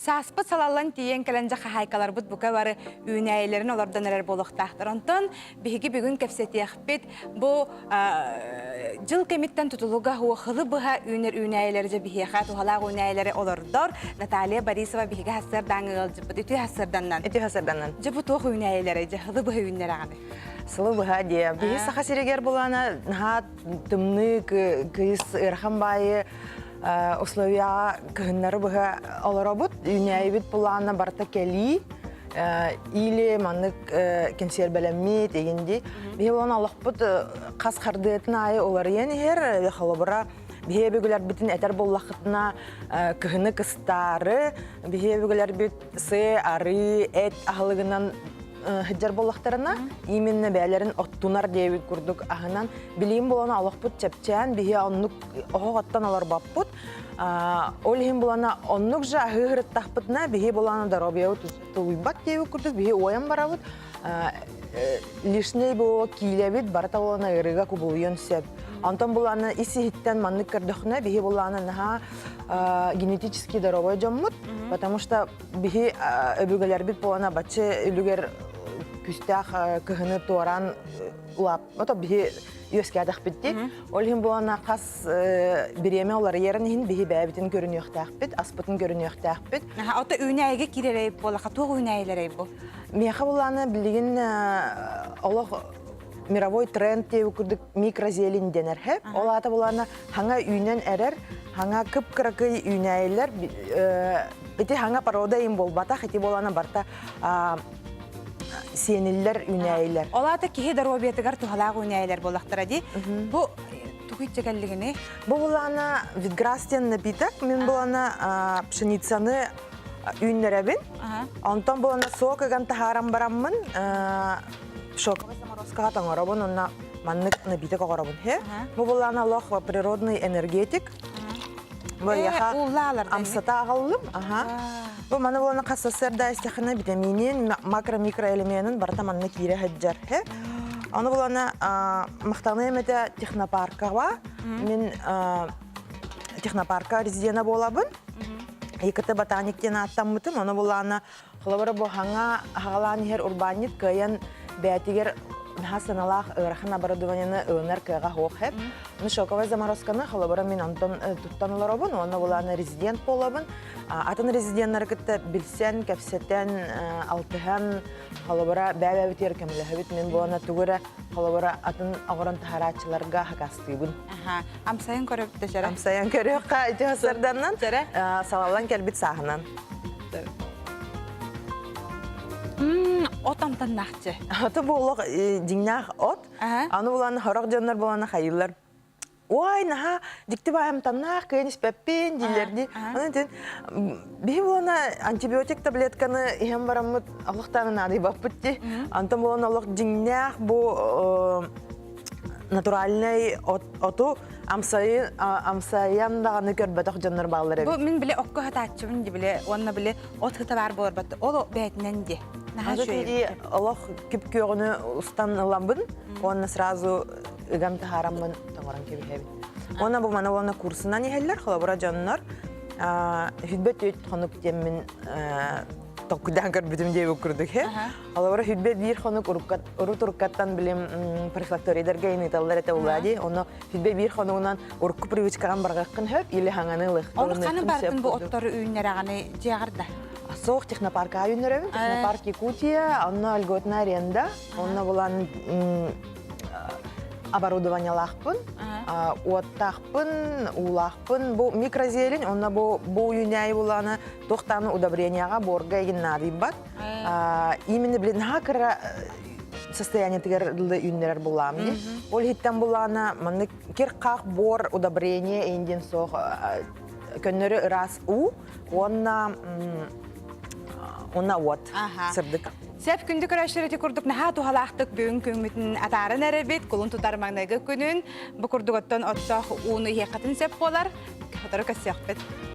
Сааспыт салаллан тиийэн кэлэн дьэ хаһаайкаларбыт бука бары үүнээйилэрин олордон эрэр буолуохтаахтар. Онтон биһиги бүгүн кэпсэтиэхпит бу дьыл кэмиттэн тутулуга уохылы быһа үүнэр үүнээйилэри дьэ биһиэхэ туһалаах үүнээйилэри олордор Наталья Борисова биһиги хассыардааҥы ыалдьыппыт. Үтүө хассыарданнан. Үтүө хассыарданнан. Дьэ бу туох үүнээйилэрэ дьэ сылы быһа үүннэрэҕиний? Сылы быһа диэ. Биһи Саха сиригэр булана наһаа тымныы кыыс ыарахан баайы условияҕа кыһыннары быһа олоробут. Үүнээйибит булаана барыта кэлии или маннык кэнсиэрбэлэммит игинди. Биһи буолан олохпут хас хардыатын аайы уларыйан иһэр. Холобура, биһи өбүгэлэрбитин этэр буоллаххытына кыһыны кыстаары, биһи өбүгэлэрбит сыы, арыы, эт аһылыгынан сылдьар буоллахтарына, именно бэйэлэрин оттунар диэбит курдук аһынан билигин буолана олохпут чэпчээн биһи оннук оһох оттон олорбоппут. Ол иһин булана оннук же аһыы сырыттахпытына биһи булана доруобуйабыт тулуйбат диэбит курдук биһи уойан барабыт. Лишний бу киилэбит барыта буолана ыарыыга кубулуйуон сөп. Онтон булана ис иһиттэн маннык көрдөхүнэ биһи булана наһаа генетически здоровой дьоммут, потому что биһи өбүгэлэрбит буолана баччы үлүгэр күстээх кыһыны туораан улаап ото биһи үөскээтэхпит дии. Ол иһин буолана хас бириэмэ уларыйарын иһин биһи бэйэбитин көрүнүөхтээхпит, аспытын көрүнүөхтээхпит. Ото үүнээйигэ киирэрэй буолаха туох үүнээйилэрэй бу? Миэхэ булаана билигин олох мировой тренд диэбит курдук микрозелень дэнэр хэп. Ол аата булаана хаҥа үүнэн эрэр, хаҥа кып-кыракый үүнээйилэр ити хаҥа порода им буолбатах, ити буолана барта сиэниллэр үүнээйилэр. Ол аата киһи доруобуйатыгар туһалаах үүнээйилэр буоллахтара дии. Бу тугу иччэкэллигини? Бу булаана витграсс диэн напиток. Мин булаана пшеницаны үүннэрэбин. Онтон булана сок ыган таһааран бараммын шоковый заморозкаҕа тоҥоробун уонна маннык напиток оҥоробун. Бу булаана олох природный энергетик. Бу яха амсата аҕаллым. Аха. Бу маны буолан хас сарсыарда истэххинэ витаминин, макро-микроэлеменин барыта манна киирэ сылдьар. Ону булана махтаныам этэ технопаркаҕа. Мин технопарка резиденэ буолабын. ИКТ ботаник диэн ааттаммытым. Ону булаана холобура бу хаҥа аҕалаан иһэр урбаанньыт кыайан бэйэтигэр наһаа сыаналаах ыарахан оборудованиены ылынар кыаҕа суох эп. Ну шоковай заморозканы холобура мин онтон туттан олоробун уонна булаана резидент буолабын. Атын резиденнары кытта билсэн, кэпсэтэн, алтыһан, холобура бэйэ-бэйэбитигэр көмөлөһөбүт. Мин буолана тугу эрэ холобура атын оҕорон таһарааччыларга хакастыыбын. Амсайан көрөбүт да чэрэ. Амсайан көрүөххэ ити сарданнан салаллан кэлбит сааһынан. От амтаннаахчы. Аты бу олох дьиҥнээх от. Аны булан хорох дьоннор булан хайыылар Ой, наһаа дьикти баайымтаннаах кыайан испэппин дииллэрди. Онон итин биһи буолана антибиотик таблетканы иһэн бараммыт олохтоон наадыйбаппыт дии. Антон буолан олох дьиҥнээх бу натуральнай оту амсайын амсайан даҕаны көрбөтөх дьоннор бааллар эбит. Бу мин биле окко хатааччыбын ди биле уонна биле от хыта баар буоларбат ол бээтинэн ди. Наһаа үчүгэй. Олох күп-күөҕүнү устан ыламмын уонна сразу ыган таһаараммын тоҥорон кэбиһэбин. Уонна бу маны уонна курсунан иһэллэр, холобура дьоннор хүлбэ түөт хонук диэммин толкуйдаан көрбүтүм диэбит курдук he. Холобура хүлбэ биир хонук урут уруккаттан билим профилакторийдарга ыыталлар этэ улаа дии. Ону хүлбэ биир хонугунан урукку привычкаҕын барҕаххын хөп или хаҥаны ылых. Ону ханы бардын бу оттору үүннэрэҕини дьиэҕэр да? Суох технопарка үүннэрэбин. Технопарк Якутия, онно льготная аренда. Онно булан оборудованиялаахпын, уоттаахпын, уулаахпын. Бу микрозелень, онно бу бу үүнээйи булааны туохтааны удобренияҕа буорга игин наадыйбат. Именно блин наһаа кыра состояниетыгар үүннэрэр булаам дии. Ол иһиттэн булаана маннык кир-хах буор удобрение индин суох көннөрү ыраас уу уонна уонна уот сырдык. Сөп күндү көрөөччүлэр ити курдук наһаа туһалаахтык бүгүн күммүтүн атааран эрэбит, кулун тутар маҥнайгы күнүн бу курдук оттон оттоох ууну иһиэххитин сөп буолар. Сотору көрсүөхпүт.